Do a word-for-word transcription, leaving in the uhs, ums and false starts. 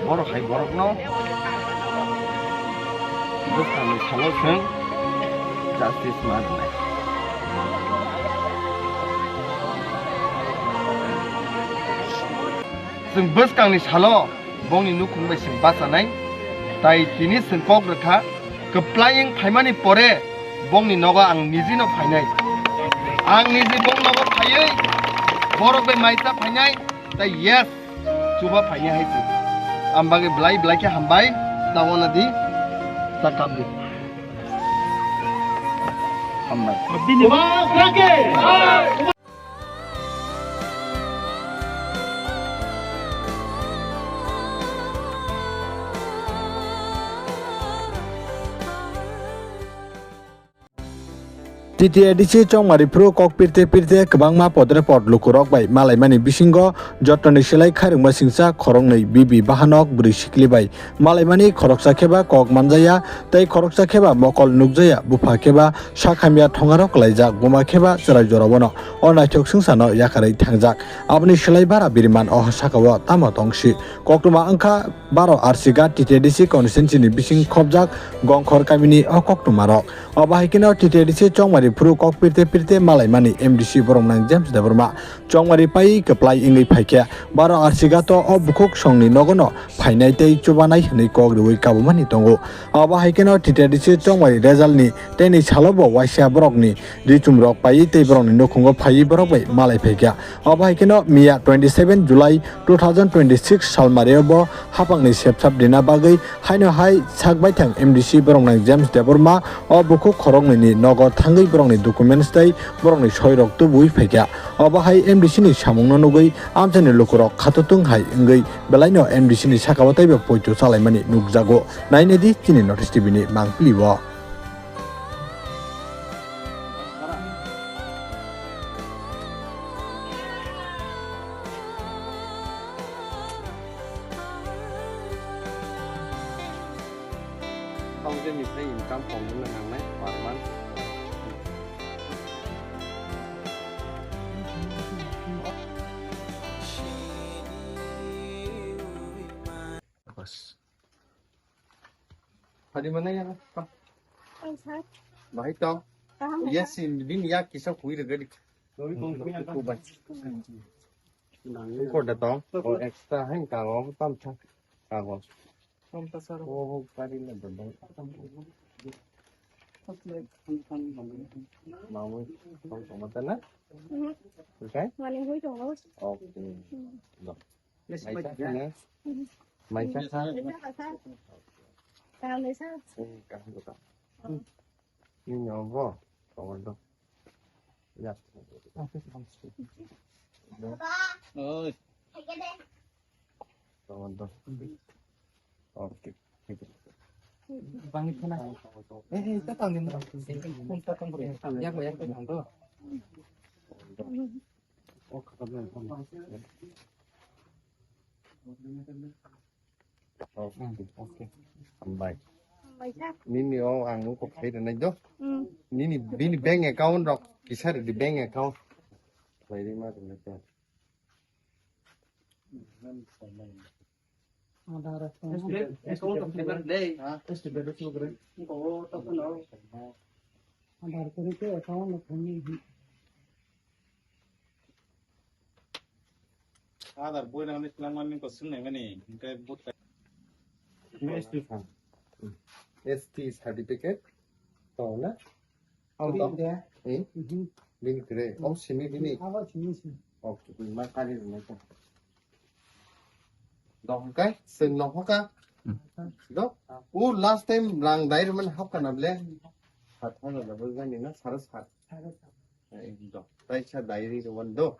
Borok hai borokno bwskangni salo chwng justice ma rwnai. Chwng bwskangni salo bongni nukhung bai chwng bachanai, tai tini chwng kok rwkha, kwplai wng phaimani pore bongni nogo ang nijino phainai. Ang niji bong nogo phaiwi borok bai maisa phainai, tai yes, chuba phainai hai se. Ang bagwi belai belai khe hambai, ta wana di, ta kap di. Hambai. T T A D C Chongmari phuru kok pirte pirte kwbangma podre pod lukurok bai malaimani bisingo jotoni silai khairokma singcha khoroknwi B B Bahanok bwrwi sikli bai malaimani, khoroksa kheba kok manjaya tei khoroksa kheba mokol nukjaya, bupha kheba sak hamya thongarok kwlaijak, buma kheba chwrai jora bono o naithok swngchano yakarwi thangjak. Aboni silai bara biriman o sakao tamo tongsi koktwma wngkha baro Arsiga T T A D C constituency ni bising khobjak Gongkhor kamini o koktwmarok. Obo hai kheno T T A D C Chongmari phuru kok pirte pirte malaimani M D C borok nang James Debbarma. Chongmari pai kwplai wngwi phaikha. Baro Arsiga to o bukhuk songni nogono phainai tei chubanai hwnwi kok rwui kabumani tongo. Obo hai kheno T T A D C Chongmari resultni teini salo bo waisa borokni richumrok paiwi tei borokni nukhungo phaiwi borok bai malai phaikha. Obo hai kheno miya twenty seven July two thousand twenty six salmario bo hapangni sepsap dina bagwi haino hai sak baithang M D C borok nang James Debbarma o bukhuk khoroknwini nogo thangwi borokni documents tei borokni soirok tubui phaikha. Obo hai M D C ni samungno nugwi amchaini lukurok khatotung hai wngwi belaino M D C ni sakao teibo poito chalaimani nukjago. Nainedi chini North East T V ni mangpili o. Thousand ni sai income kong wngna nangnai per month. Bas. Hari mana ya? Ang sir. Bahai to. Kaham ya, yes, sir. Bini ya kisa hui re gari. Ko da to. O extra hai ka go tam tha. Ka go. Tam ta sir. O kari na da. Mamu, tong tong mata na? Mhm. Okay? Mani hui tong. Okay. Maisa khana. Maisa kha. Kaham maisa. Eh, kaham kha. Ini obo. Kawan do. Ya. Oi. Kawan do. Okay. Bangit khana. Eh, eh, ta tang din. Kung ta tang bro. Ya ko ya ko tang do. Hambai. Nini o ang kok khai rwnai do. Nini bini bank account rok kisa rwdi, bank account. Lai ri ma rwnai ta. Aadhaar account. Account of member dei. Ha? Account of member. Aadhaar kori ke account of member. Aadhaar boi nang ni twlang mani ko swng nai mani, hingke vote ka. Ini S T form. S T certificate. Tong na? Ang tong. Bini de. Eh? Mhm. Bini kre. Om simi bini. Abo simi si. Okay, ma kari rwnai ta. Dok hingke, swng no hoka. Hmm. Dok. O last time rang dai rwmani hapka na ble? Sat hajar da bwjani na, sare sat. Sare sat. Ekdom. Taisa diary rwmani do.